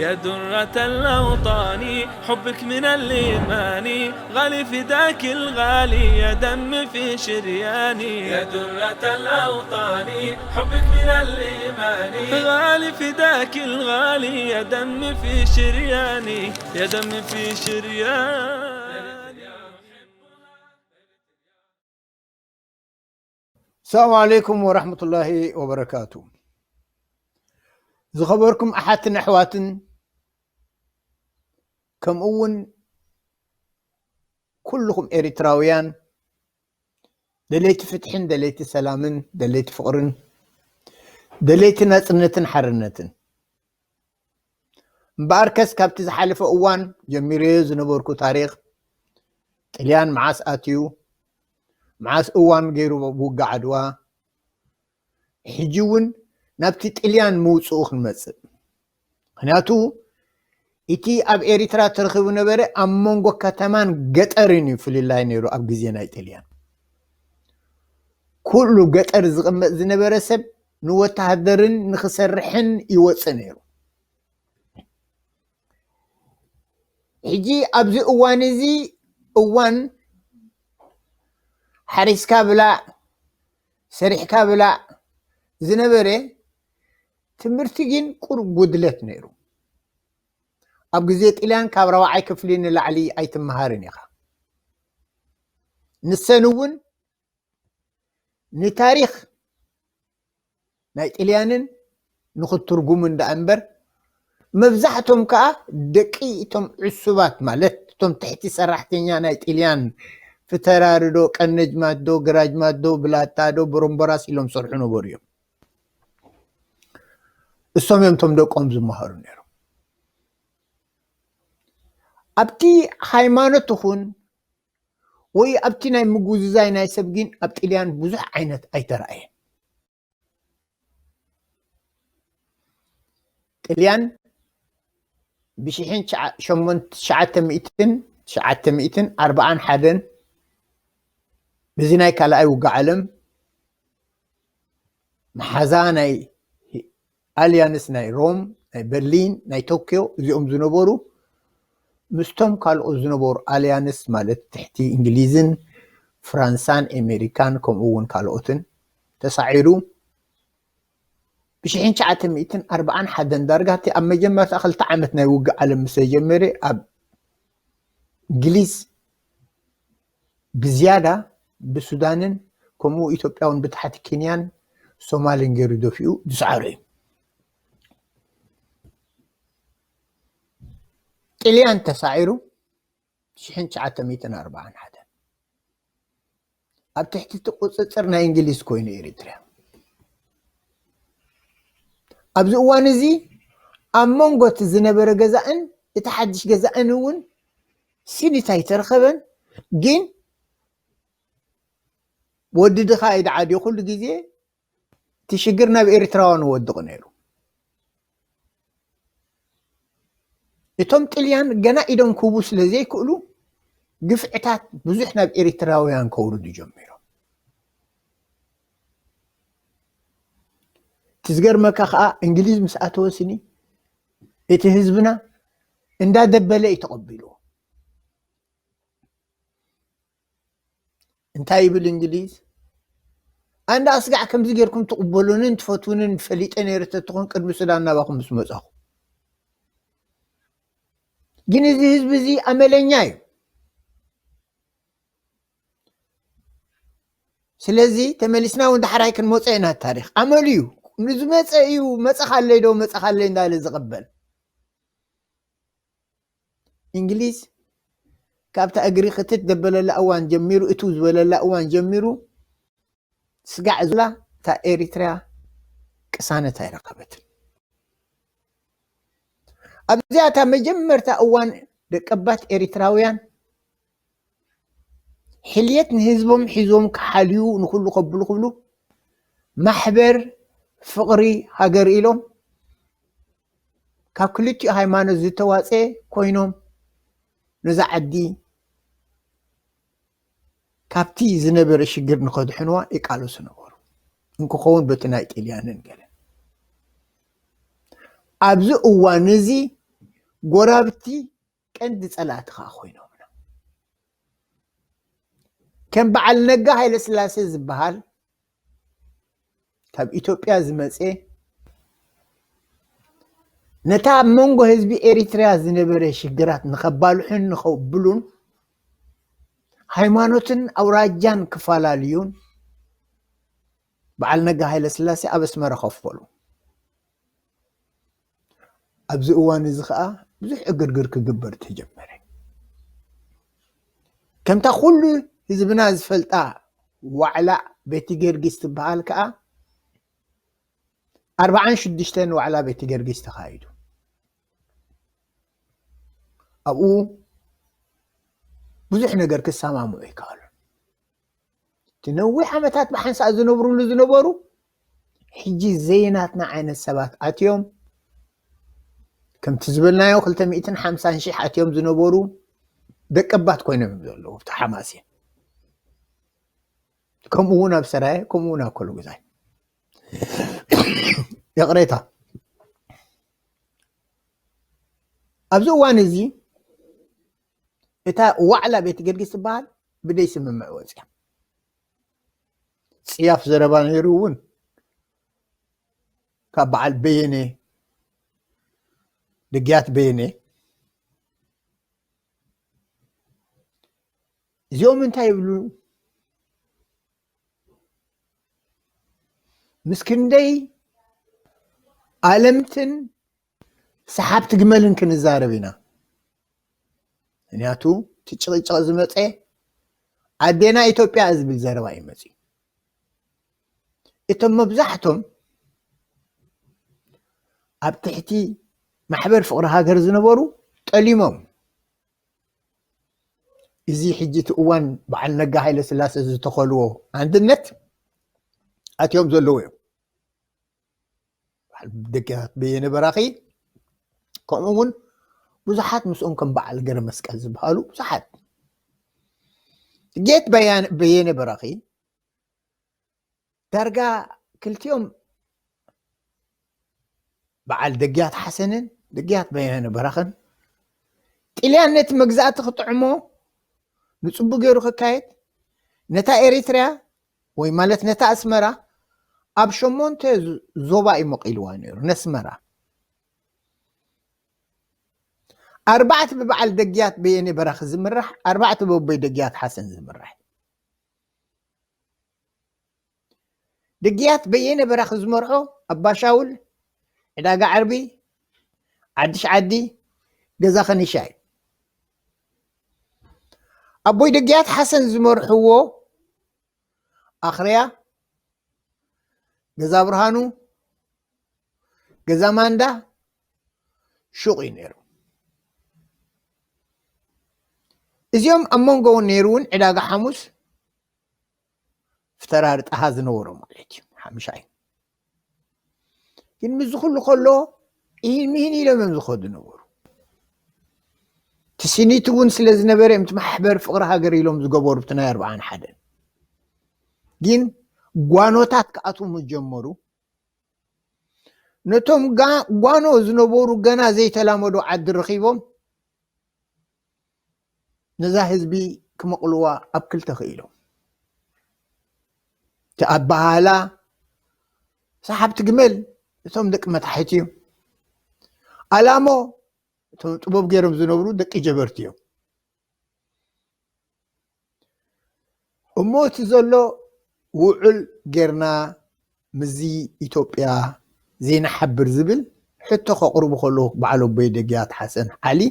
يا درة الأوطان، حبك من الإيمان، غالي فداك الغالي، يا دم في شرياني. يا درة الأوطان، حبك من الإيمان، غالي فداك الغالي، يا دم في شرياني، يا دم في شرياني. السلام عليكم ورحمة الله وبركاته. ዝኸበርኩም ኣሓትን ኣሕዋትን፣ ከምኡ እውን ኩልኹም ኤሪትራውያን፣ ደለይቲ ፍትሕን ደለይቲ ሰላምን ደለይቲ ፍቕርን ደለይቲ ናጽነትን ሓርነትን። እምበኣርከስ ካብቲ ዝሓለፈ እዋን ጀሚረዮ ዝነበርኩ ታሪኽ፣ ጥልያን መዓስ ኣትዩ፣ መዓስ እዋን ገይሩ ውግእ ዓድዋ፣ ሕጂ እውን ናብቲ ጥልያን ምውፅኡ ክንመፅእ። ምኽንያቱ እቲ ኣብ ኤሪትራ ተረኺቡ ነበረ ኣብ መንጎ ከተማን ገጠርን እዩ ፍልላይ ነይሩ። ኣብ ግዜ ናይ ጥልያን ኩሉ ገጠር ዝቕመጥ ዝነበረ ሰብ ንወተሃደርን ንኽሰርሕን ይወፅእ ነይሩ። ሕጂ ኣብዚ እዋን እዚ እዋን ሓሪስካ ብላዕ፣ ሰሪሕካ ብላዕ ዝነበረ ትምህርቲ ግን ቁሩብ ጉድለት ነይሩ። ኣብ ግዜ ጥልያን ካብ ራብዓይ ክፍሊ ንላዕሊ ኣይትመሃርን ኢኻ። ንሰን እውን ንታሪኽ ናይ ጥልያንን ንኽትርጉሙ እንዳ እምበር፣ መብዛሕቶም ከኣ ደቂ እቶም ዕሱባት፣ ማለት እቶም ትሕቲ ሰራሕተኛ ናይ ጥልያን፣ ፍተራሪ ዶ፣ ቀነጅማት ዶ፣ ግራጅማት ዶ፣ ብላታ ዶ፣ ቦሮምቦራስ ኢሎም ዝሰርሑ ነበሩ እዮም። እሶም እዮም እቶም ደቆም ዝመሃሩ ነይሮም። ኣብቲ ሃይማኖት ይኹን ወይ ኣብቲ ናይ ምጉዝዛይ ናይ ሰብ ግን ኣብ ጥልያን ብዙሕ ዓይነት ኣይተራእየን። ጥልያን ብሽሕን ትሽዓተ ሚእትን ትሽዓተ ሚእትን ኣርባዓን ሓደን፣ በዚ ናይ ካልኣይ ውግእ ዓለም መሓዛ ናይ ኣልያንስ ናይ ሮም፣ ናይ በርሊን፣ ናይ ቶክዮ፣ እዚኦም ዝነበሩ ምስቶም ካልኦት ዝነበሩ ኣልያንስ፣ ማለት ትሕቲ እንግሊዝን ፍራንሳን ኣሜሪካን ከምኡ እውን ካልኦትን ተሳዒሩ፣ ብሽሕን ትሽዓተ ሚእትን ኣርባዓን ሓደን ዳርጋ እቲ ኣብ መጀመርታ ክልተ ዓመት ናይ ውግእ ዓለም ምስ ተጀመረ ኣብ እንግሊዝ ብዝያዳ ብሱዳንን ከምኡ ኢትዮጵያ እውን ብታሕቲ ኬንያን ሶማልን ገይሩ ደፊኡ ዝሰዓሮ እዩ። ጥልያን ተሳዒሩ ሽሕን ትሽዓተ ሚእትን ኣርባዓን ሓደን ኣብ ትሕቲ እቲ ቁፅፅር ናይ እንግሊዝ ኮይኑ ኤሪትርያ። ኣብዚ እዋን እዚ ኣብ መንጎ እቲ ዝነበረ ገዛእን እቲ ሓድሽ ገዛእን እውን ስኒት ኣይተረኸበን። ግን ወዲ ድኻ ኣይደዓድዮ፣ ኩሉ ግዜ እቲ ሽግር ናብ ኤሪትራውያን ይወድቕ ነይሩ። እቶም ጥልያን ገና ኢዶም ክህቡ ስለ ዘይክእሉ ግፍዕታት ብዙሕ ናብ ኤሪትራውያን ከውርዱ ጀሚሮም። እቲ ዝገርመካ ከዓ እንግሊዝ ምስ ኣተወ ስኒ እቲ ህዝብና እንዳደበለ እዩ ተቐቢልዎ። እንታይ ይብል እንግሊዝ? ኣንዳ ኣስጋዕ ከምዚ ጌርኩም ትቕበሉንን ትፈትውንን ፈሊጠ ነይረ ተትኾን ቅድሚ ሱዳን ናባኹም ምስ መጻኹ። ግን እዚ ህዝቢ እዚ ኣመለኛ እዩ። ስለዚ ተመሊስና እውን ዳሕራይ ክንመጾ ኢና። ታሪኽ ኣመሉ እዩ። ንዝመጸ እዩ መጸኻለይ ዶ መጸኻለይ እንዳለ ዝቕበል። እንግሊዝ ካብታ እግሪ ክትት ደበለላ እዋን ጀሚሩ፣ እቱ ዝበለላ እዋን ጀሚሩ ስጋዕ ዝብላ እታ ኤሪትርያ ቅሳነት ኣይረኸበትን። ኣብዚኣ እታ መጀመርታ እዋን ደቀባት ኤሪትራውያን ሕልየት ንህዝቦም ሒዞም ክሓልዩ ንኹሉ ከብሉ ክብሉ ማሕበር ፍቕሪ ሃገር ኢሎም ካብ ክልቲኡ ሃይማኖት ዝተዋፀ ኮይኖም ነዛ ዓዲ ካብቲ ዝነበረ ሽግር ንኸድሕንዋ ይቃለሱ ነበሩ። እንክኸውን በቲ ናይ ጥልያንን ገለ ኣብዚ እዋን እዚ ጎራብቲ ቀንዲ ጸላእቲ ከዓ ኮይኖምና። ከም በዓል ነጋ ሃይለ ስላሴ ዝበሃል ካብ ኢትዮጵያ ዝመፀ፣ ነታ ኣብ መንጎ ህዝቢ ኤሪትሪያ ዝነበረ ሽግራት ንኸባልሑን ንኸብሉን፣ ሃይማኖትን ኣውራጃን ክፈላለዩን በዓል ነጋ ሃይለ ስላሴ ኣብ ኣስመራ ከፈሉ። ኣብዚ እዋን እዚ ከዓ ብዙሕ ዕግርግር ክግበር ተጀመረ። ከምታ ኩሉ ህዝብና ዝፈልጣ ዋዕላ ቤቲ ገርጊስ ትበሃል ከዓ ኣርባዓን ሽዱሽተን ዋዕላ ቤቲ ገርጊስ ተኻይዱ። ኣብኡ ብዙሕ ነገር ክሰማምዑ ኣይከኣሉን። እቲ ነዊሕ ዓመታት ብሓንሳእ ዝነብሩሉ ዝነበሩ ሕጂ ዘይናትና ዓይነት ሰባት ኣትዮም፣ ከምቲ ዝበልናዮ ክልተ ሚእትን ሓምሳን ሺሕ ኣትዮም ዝነበሩ ደቀባት ኮይኖም እዮም ዘለዉ ኣብቲ ሓማሴን። ከምኡ እውን ኣብ ሰራየ፣ ከምኡ እውን ኣብ ከሉግዛይ። ይቕሬታ። ኣብዚ እዋን እዚ እታ ዋዕላ ቤት ገርጊስ ትበሃል ብደይ ስምምዕ ወፅያ። ፅያፍ ዘረባ ነይሩ እውን ካብ በዓል በየነ፣ ድግያት በየነ፣ እዚኦም እንታይ ይብሉ? ምስ ክንደይ ኣለምትን ሰሓብቲ ግመልን ክንዛረብ ኢና። ምክንያቱ እቲ ጭቕጭቕ ዝመፀ ኣዴና ኢትዮጵያ ዝብል ዘረባ እዩ መፅዩ። እቶም መብዛሕቶም ኣብ ትሕቲ ማሕበር ፍቕሪ ሃገር ዝነበሩ ጠሊሞም፣ እዚ ሕጂ እቲ እዋን በዓል ነጋ ሃይለ ስላሴ ዝተኸልዎ ኣንድነት ኣትዮም ዘለዉ እዮም። በዓል ደገ በየነ በራኺ፣ ከምኡ እውን ብዙሓት ምስኦም ከም በዓል ገረ መስቀል ዝበሃሉ ብዙሓት። ጌት በያን-፣ በየነ በራኺ ዳርጋ ክልቲኦም በዓል ደግያት ሓሰንን ደግያት በየነ በራኽን፣ ጥልያን ነቲ መግዛእቲ ክጥዕሞ ንጽቡቅ ገይሩ ክካየድ፣ ነታ ኤሪትርያ ወይ ማለት ነታ ኣስመራ ኣብ ሸሞንተ ዞ-፣ ዞባ እዩ መቂልዋ ነይሩ፣ ነስመራ። ኣርባዕተ ብበዓል ደግያት በየነ በራኺ ዝምራሕ፣ ኣርባዕተ ብቦይ ደግያት ሓሰን ዝምራሕ። ደግያት በየነ በራኺ ዝመርሖ ኣባሻውል፣ ዕዳጋ ዓርቢ፣ ዓዲሽ ዓዲ፣ ገዛ ከኒሻ እዩ። ኣቦይ ደግያት ሓሰን ዝመርሕዎ ኣኽርያ፣ ገዛ ብርሃኑ፣ ገዛ ማንዳ፣ ሹቕ እዩ ነይሩ። እዚኦም ኣብ መንጎ እውን ነይሩ እውን ዕዳጋ ሓሙስ፣ ፍተራሪ ጣሃ ዝነበሮ ማለት እዩ፣ ሓምሻይ። ግን ምስዚ ኩሉ ከሎ፣ ይህን ሚህን ኢሎም እዮም ዝኸዱ ነበሩ። እቲ ስኒት እውን ስለ ዝነበረ እዮም እቲ ማሕበር ፍቕሪ ሃገር ኢሎም ዝገበሩ፣ እቲ ናይ ኣርብዓን ሓደን። ግን ጓኖታት ክኣትዉ ምስ ጀመሩ፣ ነቶም ጋ-፣ ጓኖ ዝነበሩ ገና ዘይተላመዱ ዓዲ ረኺቦም፣ ነዛ ህዝቢ ክመቕልዋ ኣብ ክልተ ክኢሎም። እቲ ኣበሃህላ፣ ሰሓብቲ ግመል እቶም ደቂ መታሕት እዮም። ኣላሞ፣ እቶም ጥበብ ገይሮም ዝነብሩ ደቂ ጀበርቲ እዮም። እሞ እቲ ዘሎ ውዑል ጌርና ምስዚ ኢትዮጵያ ዘይንሓብር ዝብል ሕቶ ከቕርቡ ከለዉ፣ በዓል ኣቦይ ደግያት ሓሰን ዓሊ፣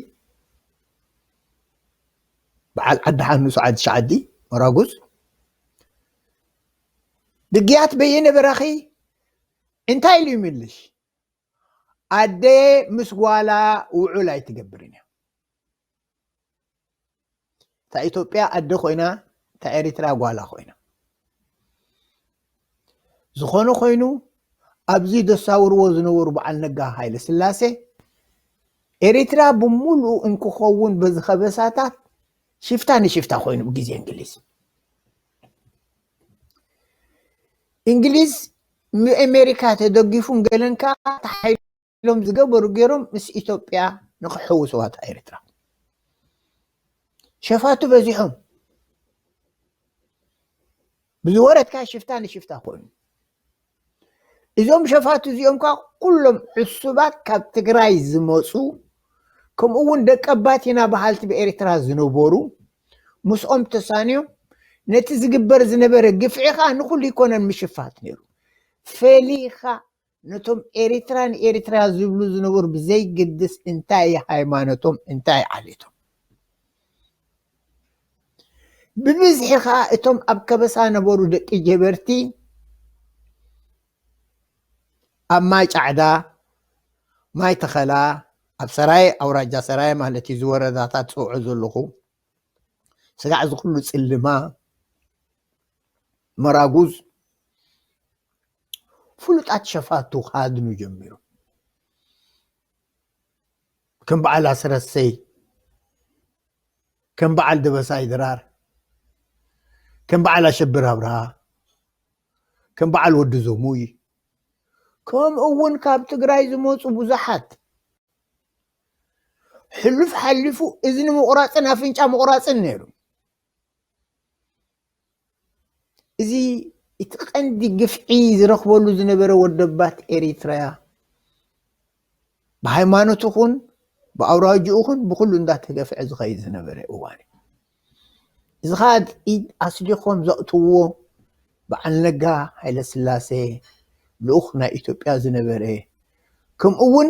በዓል ዓዲ ሓኑስ ዓዲ ሸዓዲ መራጉዝ፣ ደግያት በየነ በራኺ እንታይ ኢሉ ይምልሽ? ኣደ ምስ ጓላ ውዑል ኣይትገብርን እያ። እታ ኢትዮጵያ ኣደ ኮይና፣ እታ ኤሪትራ ጓላ ኮይና። ዝኾነ ኮይኑ፣ ኣብዚ ዘሳውርዎ ዝነበሩ በዓል ነጋ ሃይለ ስላሴ፣ ኤሪትራ ብምሉኡ እንክኸውን በዚ ከበሳታት ሽፍታ ንሽፍታ ኮይኑ ብግዜ እንግሊዝ። እንግሊዝ ንኤሜሪካ ተደጊፉን ገለን ከዓ ተሓይሎም ዝገበሩ ገይሮም ምስ ኢትዮጵያ ንክሕውስዋ እታ ኤርትራ። ሸፋቱ በዚሖም። ብዝወረድካ ሽፍታ ንሽፍታ ኮይኑ። እዞም ሸፋቱ እዚኦም ከኣ ኩሎም ዕሱባት ካብ ትግራይ ዝመጹ፣ ከምኡ እውን ደቀባት ኢና በሃልቲ ብኤርትራ ዝነበሩ፣ ምስኦም ተሳንዮም ነቲ ዝግበር ዝነበረ ግፍዒ ከኣ ንኹሉ ይኮነን ምሽፋት ነይሩ። ፈሊኻ ነቶም ኤርትራ ንኤርትራ ዝብሉ ዝነበሩ ብዘይግድስ እንታይ ሃይማኖቶም፣ እንታይ ዓሌቶም። ብብዝሒ ከኣ እቶም ኣብ ከበሳ ነበሩ ደቂ ጀበርቲ፣ ኣብ ማይ ጫዕዳ፣ ማይ ተኸላ፣ ኣብ ሰራየ፣ ኣውራጃ ሰራየ ማለት እዩ፣ ዝወረዳታት ዝጸውዖ ዘለኹ፣ ስጋዕ እዚ ኩሉ ጽልማ፣ መራጉዝ፣ ፍሉጣት ሸፋቱ ክሃድኑ ጀሚሩ። ከም በዓል ኣስረሰይ፣ ከም በዓል ደበሳይ ድራር፣ ከም በዓል ኣሸብር ኣብርሃ፣ ከም በዓል ወዲ ዘሙይ፣ ከምኡ እውን ካብ ትግራይ ዝመፁ ብዙሓት፣ ሕሉፍ ሓሊፉ እዝኒ ምቑራፅን ኣፍንጫ ምቑራፅን ነይሩ። እዚ እቲ ቀንዲ ግፍዒ ዝረኽበሉ ዝነበረ ወደባት ኤሪትራያ፣ ብሃይማኖት ይኹን ብኣውራጅኡ ይኹን ብኹሉ እንዳተገፍዐ ዝኸይድ ዝነበረ እዋን እዩ። እዚ ኸኣ ኢድ ኣስሊኾም ዘእትውዎ በዓል ነጋ ሃይለስላሴ፣ ልኡኽ ናይ ኢትዮጵያ ዝነበረ፣ ከምኡ እውን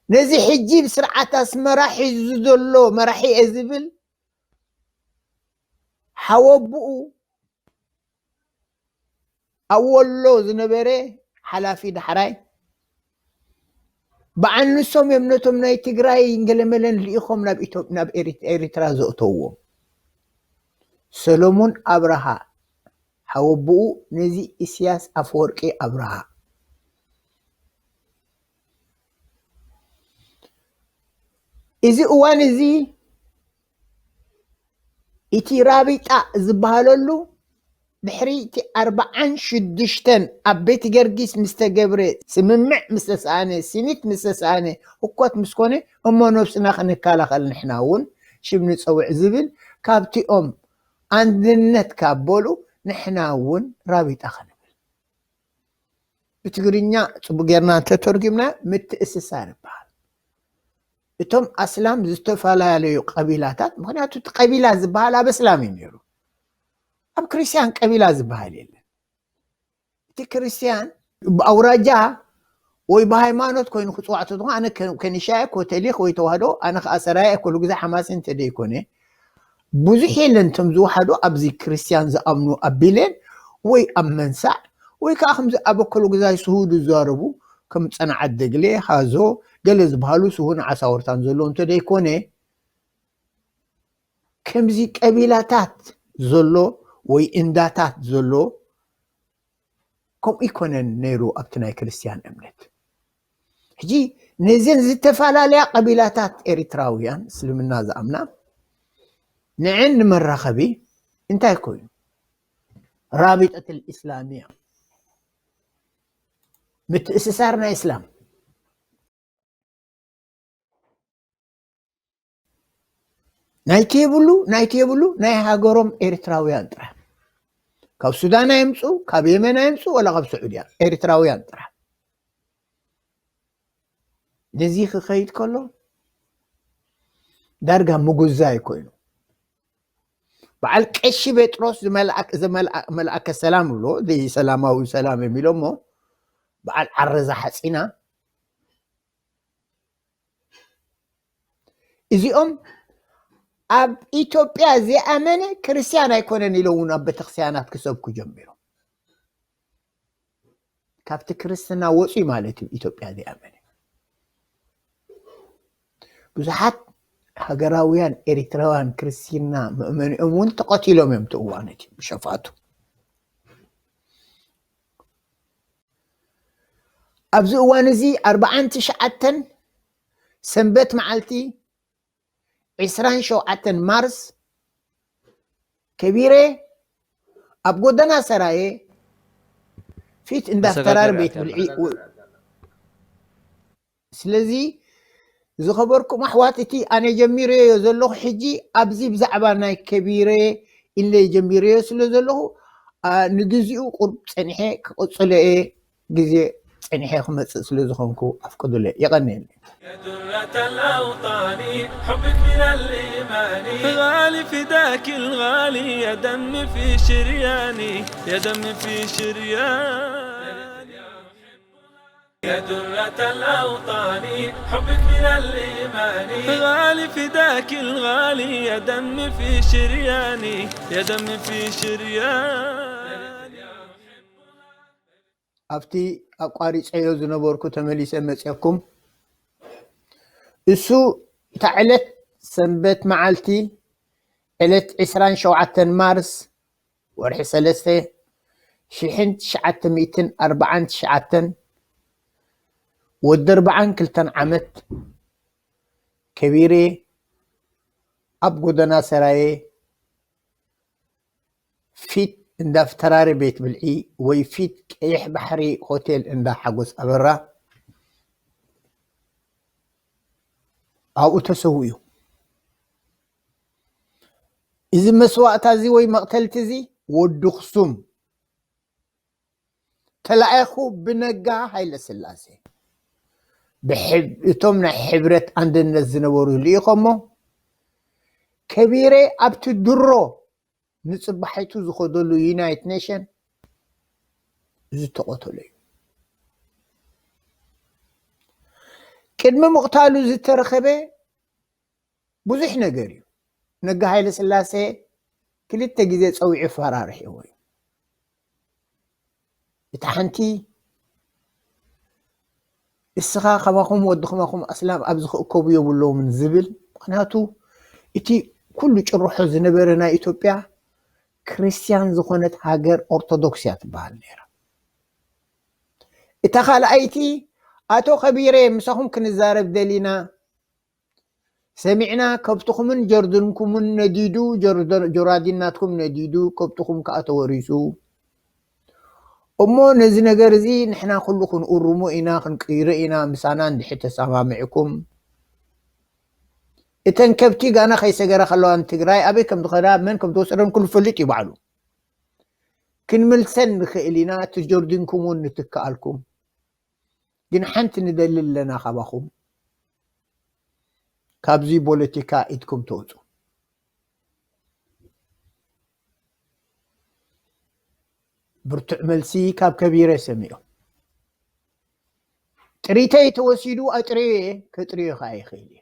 ነዚ ሕጂ ብስርዓት ኣስመራ ሒዙ ዘሎ መራሒ እየ ዝብል ሓወብኡ ኣብ ወሎ ዝነበረ ሓላፊ ዳሕራይ፣ በዓል ንሶም እዮም ነቶም ናይ ትግራይ ገለመለን ልኢኾም ናብ ኢትዮ-፣ ናብ ኤሪ-፣ ኤሪትራ ዘእተውዎም። ሰሎሞን ኣብርሃ ሓወብኡ ነዚ ኢሳያስ ኣፈወርቂ ኣብርሃ። እዚ እዋን እዚ እቲ ራቢጣ ዝበሃለሉ ድሕሪ እቲ ኣርብዓን ሽዱሽተን ኣብ ቤት ገርጊስ ምስ ተገብረ ስምምዕ ምስ ተሰኣነ፣ ሲኒት ምስ ተሰኣነ፣ ህኮት ምስ ኮነ፣ እሞ ነብስና ክንከላኸል ንሕና እውን ሽም ንጸውዕ ዝብል ካብቲኦም ኣንድነት ካብ በሉ ንሕና እውን ራቢጣ ክንብል። ብትግርኛ ጽቡቅ ጌርና እንተተርጉምና ምትእስሳር ይበሃል። እቶም ኣስላም ዝተፈላለዩ ቀቢላታት፣ ምኽንያቱ እቲ ቀቢላ ዝበሃል ኣብ እስላም እዩ ነይሩ። ኣብ ክርስትያን ቀቢላ ዝበሃል የለን። እቲ ክርስትያን ብኣውራጃ ወይ ብሃይማኖት ኮይኑ ክጽዋዕ ተዝኾ፣ ኣነ ከ-፣ ከኒሻ እየ፣ ኮተሊኽ ወይ ተዋህዶ፣ ኣነ ከኣ ሰራየ እየ፣ ኩሉ ግዜ ሓማሲ እንተ ደይኮነ፣ ብዙሕ የለን። እቶም ዝወሓዱ ኣብዚ ክርስትያን ዝኣምኑ ኣቢሌን ወይ ኣብ መንሳዕ ወይ ከዓ ከምዚ ኣብ ኣከሉ ግዛይ ስሁድ ዝዛረቡ ከም ጸናዓት ደግሌ፣ ሃዞ፣ ገለ ዝበሃሉ ስሁን ዓሳወርታን ዘለዉ እንተ ደይኮነ፣ ከምዚ ቀቢላታት ዘሎ ወይ እንዳታት ዘሎ ከምኡ ይኮነን ነይሩ ኣብቲ ናይ ክርስትያን እምነት። ሕጂ ነዘን ዝተፈላለያ ቀቢላታት ኤሪትራውያን እስልምና ዝኣምና ንዐን ንመራኸቢ እንታይ ኮይኑ? ራቢጠት ልእስላሚያ፣ ምትእስሳር ናይ እስላም። ናይቲ የብሉ፣ ናይቲ የብሉ፣ ናይ ሃገሮም ኤርትራውያን ጥራሕ። ካብ ሱዳን ኣይምጹ፣ ካብ የመን ኣይምጹ፣ ወላ ካብ ስዑድያ፣ ኤርትራውያን ጥራሕ። ነዚ ክኸይድ ከሎ ዳርጋ ምጉዛይ ኮይኑ። በዓል ቀሺ ጴጥሮስ ዝመልኣክ-፣ ዘመልኣ-፣ መልኣከ ሰላም ብሎ፣ እዚ ሰላማዊ ሰላም የሚለው እሞ፣ በዓል ዓረዛ ሓጺና፣ እዚኦም ኣብ ኢትዮጵያ ዘይኣመነ ክርስትያን ኣይኮነን ኢሎም እውን ኣብ ቤተክርስትያናት ክሰብኩ ጀሚሮም። ካብቲ ክርስትና ወፂኡ ማለት እዩ ኢትዮጵያ ዘይኣመነ። ብዙሓት ሃገራውያን ኤሪትራውያን ክርስትና መእመኒኦም እውን ተቐቲሎም እዮም እቲ እዋን እቲ ብሸፋቱ። ኣብዚ እዋን እዚ ኣርብዓን ትሽዓተን ሰንበት መዓልቲ ዕስራን ሸውዓተን ማርስ ከቢረ ኣብ ጎደና ሰራየ ፊት እንዳፍተራር ቤት ብልዒ። ስለዚ ዝኸበርኩም ኣሕዋት፣ እቲ ኣነ ጀሚረዮ ዘለኹ ሕጂ ኣብዚ ብዛዕባ ናይ ከቢረ ኢለ ጀሚረዮ ስለ ዘለኹ፣ ኣ፣ ንግዚኡ ቁርብ ጸኒሐ ክቕጽሎ እየ። ግዜ ጸኒሐ ክመጽእ ስለ ዝኾንኩ ኣፍቅዱለይ። የቐንየለይ። يا درة الأوطان، حبك من الإيمان. غالي فداك الغالي، يا دم في شرياني، يا دم في شرياني. يا درة الأوطان، حبك من الإيمان. غالي فداك الغالي، يا دم في شرياني، يا دم في شرياني. ኣብቲ ኣቋሪፀዮ ዝነበርኩ ተመሊሰ መፅየኩም። እሱ እታ ዕለት ሰንበት መዓልቲ ዕለት ዕስራን ሸውዓተን ማርስ ወርሒ ሰለስተ ሽሕን ትሽዓተ ሚእትን ኣርባዓን ትሽዓተን፣ ወዲ ኣርባዓን ክልተን ዓመት ከቢረ ኣብ ጎደና ሰራየ ፊት እንዳ ፍተራሪ ቤት ብልዒ ወይ ፊት ቀይሕ ባሕሪ ሆቴል እንዳ ሓጎስ ኣበራ ኣብኡ ተሰዊኡ። እዚ መስዋእታ እዚ ወይ መቕተልቲ እዚ ወዲ ኣኽሱም ተላኢኹ ብነጋ ሃይለ ስላሴ ብሕብ-፣ እቶም ናይ ሕብረት ኣንድነት ዝነበሩ ልኢኾሞ ከቢረ ኣብቲ ድሮ ንጽባሒቱ ዝኸደሉ ዩናይት ኔሽን ዝተቐተሎ እዩ። ቅድሚ ምቕታሉ ዝተረኸበ ብዙሕ ነገር እዩ። ነጋ ሃይለ ስላሴ ክልተ ግዜ ጸዊዑ ፈራርሕዎ እዩ። እታ ሓንቲ እስኻ ከማኹም ወዲ ከማኹም ኣስላም ኣብዚ ክእከቡ የብሎምን ዝብል፣ ምኽንያቱ እቲ ኩሉ ጭርሖ ዝነበረ ናይ ኢትዮጵያ ክርስትያን ዝኾነት ሃገር ኦርቶዶክስ እያ ትበሃል ነይራ። እታ ካልኣይቲ ኣቶ ከቢረ ምሳኹም ክንዛረብ ደሊና ሰሚዕና ከብትኹምን ጀርድንኩምን ነዲዱ፣ ጀርደ-፣ ጀራዲን ናትኩም ነዲዱ፣ ከብትኹም ከኣ ተወሪሱ። እሞ ነዚ ነገር እዚ ንሕና ኩሉ ክንእርሞ ኢና፣ ክንቅይሮ ኢና፣ ምሳና እንድሕር ተሰማሚዕኩም። እተን ከብቲ ጋና ከይሰገራ ከለዋ ንትግራይ ኣበይ ከም ዝኸዳ፣ መን ከም ዝወሰደን ኩሉ ፈልጥ እዩ ባዕሉ። ክንምልሰን ንኽእል ኢና፣ እቲ ጀርዲንኩም እውን ንትክኣልኩም። ግን ሓንቲ ንደሊ ኣለና ካባኹም፣ ካብዚ ፖለቲካ ኢድኩም ተውፁ። ብርቱዕ መልሲ ካብ ከቢረ ሰሚዑ። ጥሪተይ ተወሲዱ ኣጥሪዮ እየ፣ ከጥሪዮ ከዓ ይኽእል እየ።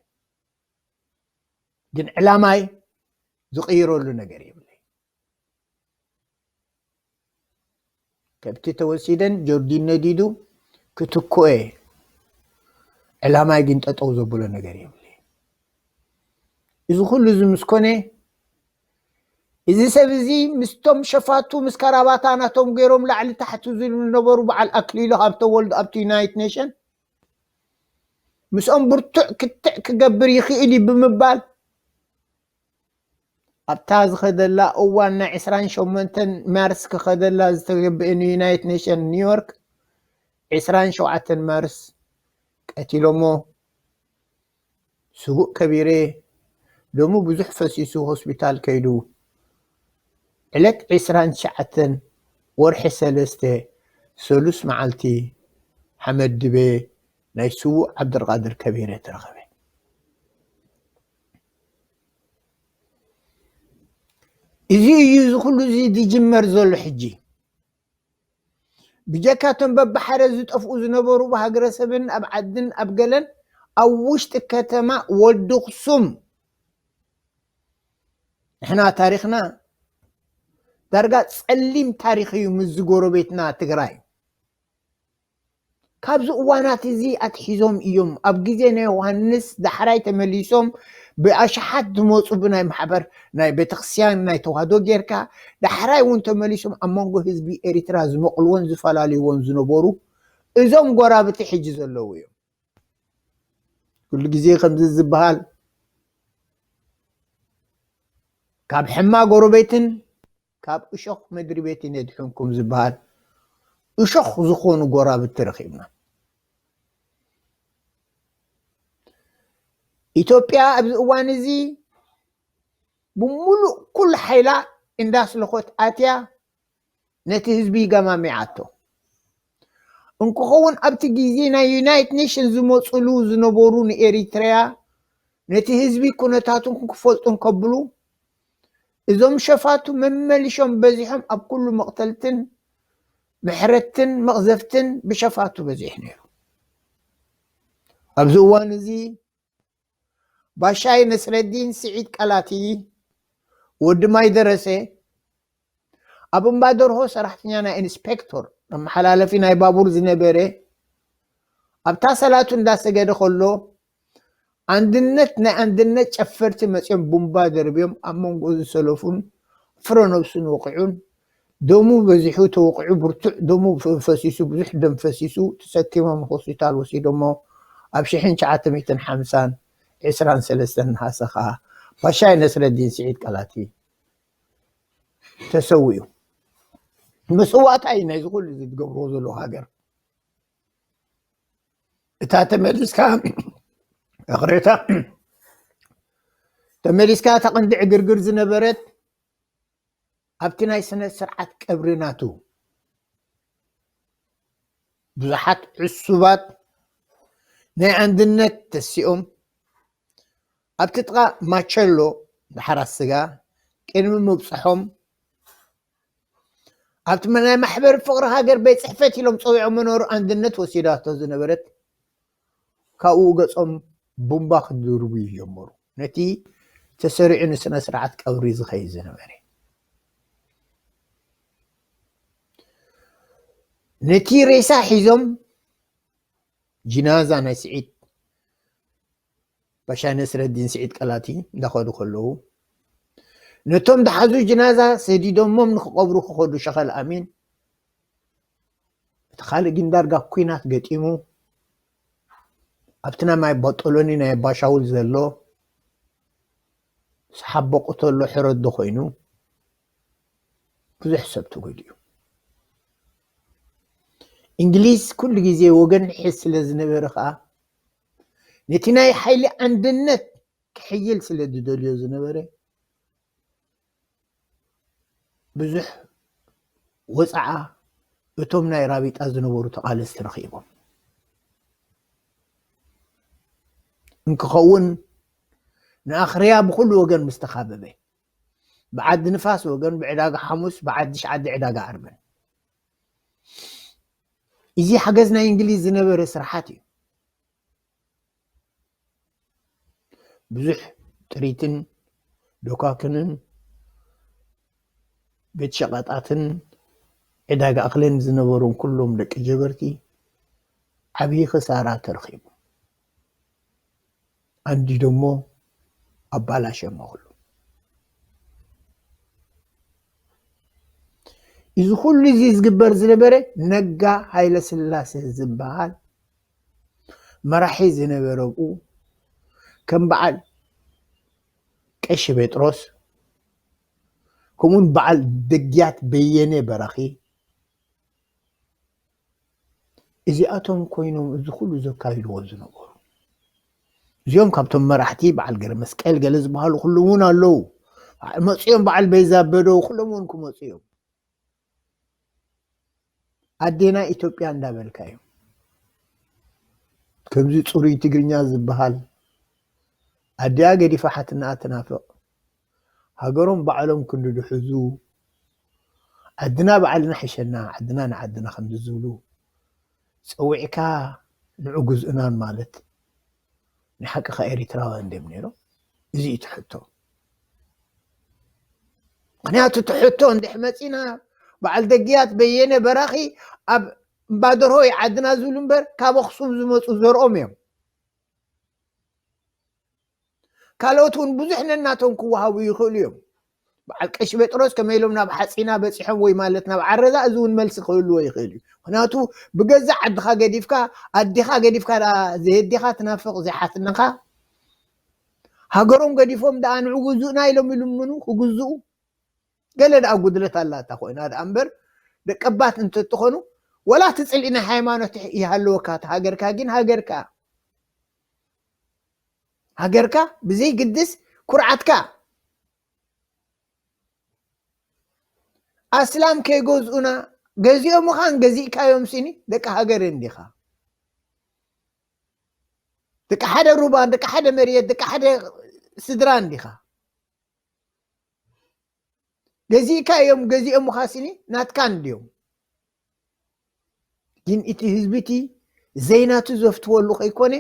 ግን ዕላማይ ዝቕይረሉ ነገር የብለይ። ከብቲ ተወሲደን ጀርዲን ነዲዱ ክትኮ እየ። ዕላማይ ግን ጠጠው ዘብሎ ነገር የብለይ። እዚ ኩሉ እዚ ምስ ኮነ፣ እዚ ሰብ እዚ ምስቶም ሸፋቱ ምስ ካራባታ ናቶም ገይሮም ላዕሊ ታሕቲ ዝብሉ ዝነበሩ በዓል ኣክሊሉ ሃብተወልድ ኣብቲ ዩናይት ኔሽን ምስኦም ብርቱዕ ክትዕ ክገብር ይኽእል እዩ ብምባል ኣብታ ዝኸደላ እዋን ናይ ዕስራን ሸሞንተን ማርስ ክኸደላ ዝተገብአ ንዩናይት ኔሽን ኒውዮርክ ዕስራን ሸውዓተን ማርስ ቀቲሎሞ። ስዉእ ከቢረ ደሙ ብዙሕ ፈሲሱ ሆስፒታል ከይዱ ዕለት ዕስራን ትሽዓተን ወርሒ ሰለስተ ሰሉስ መዓልቲ ሓመድ ድበ ናይ ስዉእ ዓብደልቃድር ከቢረ ተረኸበ። እዚ እዩ እዚ ኩሉ እዚ ዝጅመር ዘሎ ሕጂ። ብጀካ እቶም በብሓደ ዝጠፍኡ ዝነበሩ ብሃገረሰብን ኣብ ዓድን ኣብ ገለን ኣብ ውሽጢ ከተማ ወዲ ኣኽሱም ንሕና ታሪኽና ዳርጋ ጸሊም ታሪኽ እዩ ምስዚ ጎረቤትና ትግራይ። ካብዚ እዋናት እዚ ኣትሒዞም እዮም ኣብ ግዜ ናይ ዮሃንስ ዳሕራይ ተመሊሶም ብኣሽሓት ዝመፁ ብናይ ማሕበር ናይ ቤተክርስትያን ናይ ተዋህዶ ጌርካ ዳሕራይ እውን ተመሊሶም ኣብ መንጎ ህዝቢ ኤሪትራ ዝመቕልዎን ዝፈላልይዎን ዝነበሩ እዞም ጎራብቲ ሕጂ ዘለዉ እዮም። ኩሉ ግዜ ከምዚ ዝበሃል ካብ ሕማ ጎረቤትን ካብ እሾኽ ምድሪ ቤትን የድሕንኩም ዝበሃል እሾኽ ዝኾኑ ጎራብቲ ረኺብና። ኢትዮጵያ ኣብዚ እዋን እዚ ብምሉእ ኩሉ ሓይላ እንዳስለኾት ኣትያ ነቲ ህዝቢ ገማሚዓቶ። እንክኸውን ኣብቲ ግዜ ናይ ዩናይትድ ኔሽን ዝመፅሉ ዝነበሩ ንኤሪትሪያ ነቲ ህዝቢ ኩነታቱን ክፈልጡ እንከብሉ እዞም ሸፋቱ መመሊሾም በዚሖም ኣብ ኩሉ መቕተልትን ምሕረትን መቕዘፍትን ብሸፋቱ በዚሕ ነይሩ። ኣብዚ እዋን እዚ ባሻይ ነስረዲን ስዒድ ቀላቲ ወዲ ማይ ደረሰ ኣብ እምባ ደርሆ ሰራሕተኛ ናይ ኢንስፔክቶር መመሓላለፊ ናይ ባቡር ዝነበረ ኣብታ ሰላቱ እንዳሰገደ ከሎ ኣንድነት ናይ ኣንድነት ጨፈርቲ መፅዮም ቡምባ ደርብዮም ኣብ መንጎ ዝሰለፉን ፍረ ነብሱን ወቂዑን ደሙ በዚሑ ተወቂዑ ብርቱዕ ደሙ ፈሲሱ ብዙሕ ደም ፈሲሱ ተሰኪሞም ሆስፒታል ወሲዶሞ ኣብ ሽሕን ትሽዓተ ሚእትን ሓምሳን ዕስራን ሰለስተን ነሃሰ ከዓ ባሻይ ነስረዲን ስዒድ ቀላቲ ተሰዊኡ። መስዋእታ እዩ ናይዚ ኩሉ እዚ ዝገብርዎ ዘለዉ ሃገር። እታ ተመሊስካ እኽሬታ ተመሊስካ እታ ቅንዲ ዕግርግር ዝነበረት ኣብቲ ናይ ስነ ስርዓት ቀብሪ ናቱ ብዙሓት ዕሱባት ናይ ኣንድነት ተሲኦም ኣብቲ ጥቓ ማቸሎ ድሓራት ስጋ ቅድሚ ምብፅሖም ኣብቲ ናይ ማሕበር ፍቕሪ ሃገር ቤት ፅሕፈት ኢሎም ፀዊዖም መኖሩ ኣንድነት ወሲዳቶ ዝነበረት ካብኡ ገፆም ቡምባ ክድርቡ ይጀመሩ። ነቲ ተሰሪዑ ንስነ ስርዓት ቀብሪ ዝኸይድ ዝነበረ ነቲ ሬሳ ሒዞም ጅናዛ ናይ ስዒድ ባሻ ነስረዲን ስዒድ ቀላቲ እንዳኸዱ ከለዉ ነቶም ዝሓዙ ጅናዛ ሰዲዶሞም ንክቐብሩ ክኸዱ ሸኸል ኣሚን እቲ ካልእ ግን ዳርጋ ኩናት ገጢሙ ኣብቲ ናይ ማይ ቦጦሎኒ ናይ ባሻውል ዘሎ ሰሓቦ ቅተሎ ሕረዶ ኮይኑ ብዙሕ ሰብ ተጎዲኡ። እንግሊዝ ኩሉ ግዜ ወገን ይሕዝ ስለ ዝነበረ ከዓ ነቲ ናይ ሓይሊ ኣንድነት ክሕይል ስለ ዝደልዮ ዝነበረ ብዙሕ ወፃዓ እቶም ናይ ራቢጣ ዝነበሩ ተቓለስቲ ረኺቦም እንክኸውን ንኣኽርያ ብኩሉ ወገን ምስ ተኻበበ ብዓዲ ንፋስ ወገን ብዕዳጋ ሓሙስ ብዓዲ ሽዓዲ ዕዳጋ ዓርብን እዚ ሓገዝ ናይ እንግሊዝ ዝነበረ ስራሓት እዩ። ብዙሕ ጥሪትን ዶካክንን ቤት ሸቐጣትን ዕዳጋ እኽልን ዝነበሮም ኩሎም ደቂ ጀበርቲ ዓብዪ ክሳራ ተረኺቡ። ኣንዲዶሞ ኣባላሸሞ ኩሉ። እዚ ኩሉ እዚ ዝግበር ዝነበረ ነጋ ሃይለ ስላሴ ዝበሃል መራሒ ዝነበረ ብኡ ከም በዓል ቀሺ ጴጥሮስ ከምኡን በዓል ደግያት በየነ በራኺ እዚኣቶም ኮይኖም እዚ ኩሉ ዘካይድዎ ዝነበሩ እዚኦም ካብቶም መራሕቲ በዓል ገረ መስቀል ገለ ዝበሃሉ ኩሎም እውን ኣለዉ። መፅኦም በዓል በይዛ በደው ኩሎም እውን ክመፁ እዮም። ኣዴና ኢትዮጵያ እንዳበልካ እዩ። ከምዚ ፅሩይ ትግርኛ ዝበሃል ኣዲኣ ገዲፋ ሓትናኣ ትናፍቕ ሃገሮም ባዕሎም ክንዲ ድሕዙ ዓድና ባዕልና ሕሸና ዓድና ንዓድና ከምዚ ዝብሉ ፀዊዕካ ንዑ ግዝኡናን ማለት ናይ ሓቅኻ ኤሪትራውያን ድዮም ነይሮም? እዚ እዩ ትሕቶ። ምክንያቱ ትሕቶ እንድሕ መፂና በዓል ደግያት በየነ በራኺ ኣብ እምባደርሆ ዓድና ዝብሉ እምበር ካብ ኣኽሱም ዝመፁ ዘርኦም እዮም። ካልኦት እውን ብዙሕ ነናቶም ክወሃቡ ይኽእሉ እዮም። በዓል ቀሺ ጴጥሮስ ከመይ ኢሎም ናብ ሓፂና በፂሖም ወይ ማለት ናብ ዓረዛ እዚ እውን መልሲ ክህልዎ ይኽእል እዩ። ምክንያቱ ብገዛእ ዓድኻ ገዲፍካ ኣዴኻ ገዲፍካ ደኣ ዘየዴኻ ትናፍቕ ዘይሓትነኻ ሃገሮም ገዲፎም ደኣ ንዑ ግዙእና ኢሎም ይልምኑ ክግዝኡ ገለ ደኣ ጉድለት ኣላታ ኮይና ደኣ እምበር ደቀባት እንተትኾኑ ወላ እቲ ፅልኢ ናይ ሃይማኖት ይሃለወካ እቲ ሃገርካ ግን ሃገርካ ሃገርካ ብዘይግድስ ኩርዓትካ። ኣስላም ከይገዝኡና፣ ገዚኦምኻን ገዚእካዮም ሲኒ ደቂ ሃገር እንዲኻ። ደቂ ሓደ ሩባ፣ ደቂ ሓደ መሬት፣ ደቂ ሓደ ስድራ እንዲኻ። ገዚእካዮም፣ ገዚኦምኻ ሲኒ ናትካ እንዲዮም። ግን እቲ ህዝቢ እቲ ዘይናቱ ዘፍትወሉ ከይኮነ፣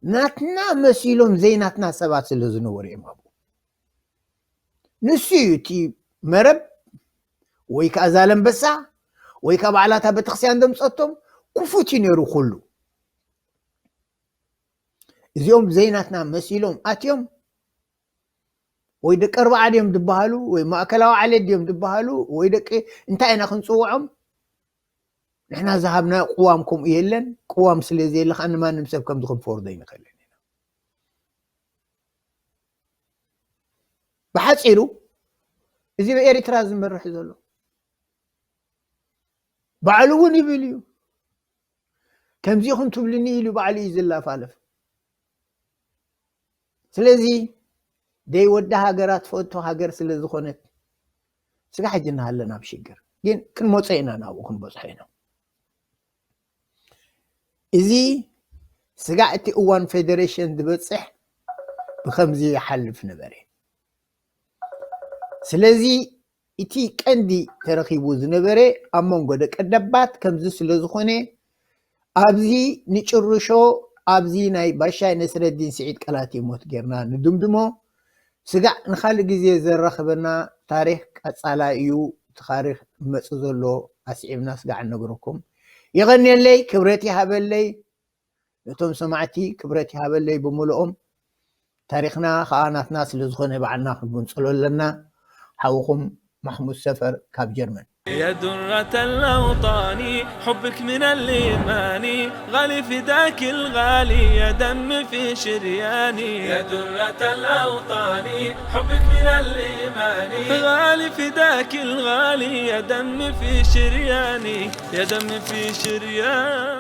ናትና መሲሎም ዘይናትና ሰባት ስለ ዝነበሩ እዮም ኣብኡ። ንሱ እዩ እቲ መረብ ወይ ከዓ ዛለንበሳ ወይ ከዓ በዓላታ ቤተክርስትያን ዘምፀቶም ክፉት እዩ ነይሩ ኩሉ። እዚኦም ዘይናትና መሲሎም ኣትዮም ወይ ደቂ ኣርባዓ ድዮም ዝበሃሉ ወይ ማእከላዊ ዓሌት ድዮም ዝበሃሉ ወይ ደቂ እንታይ ኢና ክንፅውዖም? ንሕና ዝሃብና ቅዋም ከምኡ የለን። ቅዋም ስለ ዘየለ ከዓ ንማንም ሰብ ከምዚ ክንፈርዶ ኣይንኽእልን ኢና። ብሓፂሩ እዚ ብኤርትራ ዝመርሕ ዘሎ ባዕሉ እውን ይብል እዩ። ከምዚ ኢኹም ትብልኒ ኢሉ ባዕሉ እዩ ዝላፋለፍ። ስለዚ ደይ ወዲ ሃገራ ትፈቱ ሃገር ስለ ዝኾነት ስጋ ሕጂ እናሃለና ኣብ ሽግር ግን ክንመጾ ኢና፣ ናብኡ ክንበጽሖ ኢና። እዚ ስጋ እቲ እዋን ፌደሬሽን ዝበጽሕ ብከምዚ ይሓልፍ ነበረ። ስለዚ እቲ ቀንዲ ተረኺቡ ዝነበረ ኣብ መንጎ ደቂ ደባት ከምዚ ስለ ዝኾነ ኣብዚ ንጭርሾ ኣብዚ ናይ ባሻይ ነስረዲን ስዒድ ቃላት ሞት ጌርና ንድምድሞ። ስጋዕ ንኻልእ ግዜ ዘራኽበና ታሪኽ ቀጻላይ እዩ። እቲ ታሪኽ መጽእ ዘሎ ኣስዒብና ስጋዕ ንነግረኩም። የቐንየለይ፣ ክብረት ይሃበለይ። ነቶም ሰማዕቲ ክብረት ይሃበለይ ብምልኦም። ታሪኽና ኸኣ ናትና ስለ ዝኾነ ባዕልና ክንጉንጽሎ ኣለና። ሓውኹም ማሕሙድ ሰፈር ካብ ጀርመን። يا درة الأوطان، حبك من الإيمان، غالي فداك الغالي، يا دم في شرياني. يا درة الأوطان، حبك من الإيمان، غالي فداك الغالي، يا دم في شرياني، يا دم في شرياني.